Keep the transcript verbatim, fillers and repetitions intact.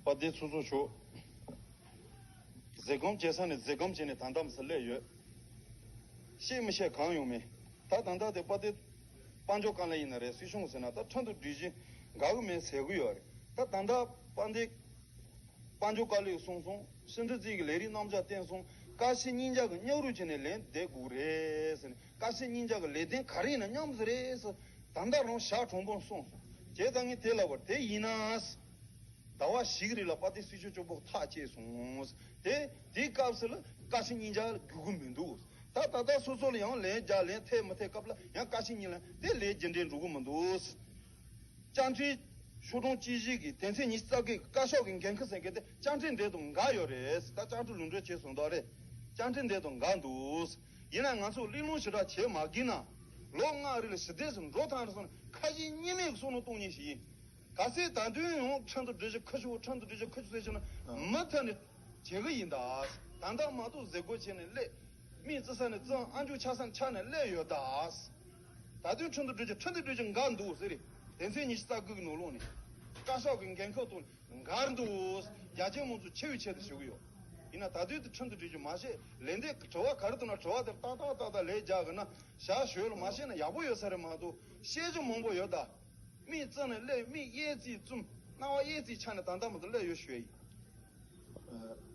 པ་དེ་ཚོ་ཚོ་ཆོག་ཟས་སྐོམ་བྱེད་ས་ནས་ཟས་སྐོམ་བྱས་ནས་ད་ལྟ་མི་ས་སླེབས་ཡོད། ཤེས་མི་ཤེས་གང་ཡོང་མེད། ད་ད་ལྟ་དེ་པ་དེ་དཔལ་འབྱོར་དཀའ་ལས་ཡིན་ན་རེད། སྲིད་གཞུང་ཟེར་ན་ད་ཁྲིམས་དང་སྒྲིག་གཞི་འགལ་གི་མེད་ཟེར་གི་ཡོད་རེད། ད་ད་ལྟ་པ་དེ་དཔལ་འབྱོར་དཀའ་ལས་གསུངས་སོང་། སྲིད་འཛིན་གྱི་ལས་རིགས་རྣམ་གཞག་བསྟན་སོང་། ཀ་ཤི་གཉིས་ཆ་གི་མཉམ་རུབ་བྱས་ནས་ལན་འདེབས་དགོས་རེད་ཟེར་ནས། ཀ་ཤི་གཉིས་ཆ་གི་ལས་དོན་ག་རེ་ཡིན་ན་མཉམ་དུ་རེད་ཟེར། ད་ལྟ་རང་ཞག་གྲོང་པོ་གསུངས་སོང་། བྱས་ཙང་ངས་དེ་ལབ་པར་དེ་ཡིན་ན། ཟླ་བ་ཞིག་རིང་ལ་པ་དེ་སྲིད་སྐྱོང་གཅིག་པོ་ཐག་བཅད་སོང་། དེ་དེའི་སྐབས་སུ་ལ་ཀ་ཤི་གཉིས་ཆ་རྒྱུག་གི་མི་འདུག་ད་ད་ལྟ་སོ་སོ་ལ་ཡང་ལན་རྒྱག་ལན་ཐེབས་མི་ཐེབས་སྐབས་ལ་ཡང་ཀ་ཤི་གཉིས་ལ་དེ་ལན་རྒྱག་འདྲེན་འགྲོ་གི་མི་འདུག་བཅའ་ཁྲིམས་ཤོག་གྲངས་གཅིག་བཞི་གི་དོན་ཚན་ཉི་ཤུ་རྩ་དགུ་གི་བཀའ་ཤོག་གི་འགན་ཁུར་ཟེར་མཁན་དེ་བཅའ་ཁྲིམས་འདི་དང་འགལ་ཡོད་རེད། ད་བཅའ་ཁྲིམས་ལུང་འདྲེན་བྱས་སོང་དོགས་རེད། བཅའ་ཁྲིམས་འདི་དང་འགལ་འདུག་ཡིན་ན་ང་ཚོ་གླེང་སློང་ཞེ་དྲག་བྱེད་མ་དགོས་ན། ལོ་ལྔ་རིང་ལ་ཞི་བདེ་སུ་འགྲོ་ཐང་རེད་སོང་ན་ཁ་ཞེ་གཉིས་མེད་ཀྱི་བསམ་བློ་གཏོང་མཁན་ཞིག་ཡིན། གལ་སྲིད་ད་དུང་ཡང་ཁྲིམས་དང་སྒྲིག་གཞི་ཁུ་བྱུག་ཁྲིམས་དང་སྒྲིག་གཞི་ཁུ་བྱུག་ཟེར་བྱས་ན་མུ་མཐུད་ནས་བྱེད་གི་ཡིན་ད། ད་ལྟ་མ་གཏོགས་ཟས་གོས་བྱས་ནས་སླེབས། མི་བརྩི་ས་ནས་བརྩི། ཨ་མཆོག་ཆགས་ས་ནས་ཆགས་ནས་སླེབས་ཡོད་ད། ད་དུང་ཁྲིམས་དང་སྒྲིག་གཞི་ཁྲིམས་དང་སྒྲིག་གཞི་འགལ་འདུག་ཟེར་རེད། དོན་ཚན་ཉི་ཤུ་རྩ་དགུ་གི་ནང་ལོགས་ནས་བཀའ་ཤོག་གི་འགན་ཁུར་དང་འགལ་འདུག་རྒྱ་ཆེ་མང་ཚོགས་ཆེ་བའི་ཆེད་དུ་ཞུ་གི་ཡོད། ཡིན་ན་ད་དུང་དེ་ཁྲིམས་དང་སྒྲིག་གཞི་མ་ཤེས། ལན་འདེབས་དྲི་བ་ག་རེ་བཏང་ན་དྲི་བ་དེར་ཏག་ཏག་ཏག་ཏག་ལན་རྒྱག་གི་ན་ཞག་ཞོལ་ལ་མ་ཤེས་ན་ཡག་པོ་ཡོད་ས་རེད་མ་གཏོགས་ཤེས་རྒྱུ་མང་པོ་ཡོད་ད། མི་བརྩིས་ནས་སླེབས། མི་གཡས་རྩིས་བཙུམ། སྣང་བ་གཡས་རྩིས་ཆགས་ནས་ད་ལྟ་མ་གཏོགས་སླེབས་ཡོད་ཞུ་ཡ་ཡིན།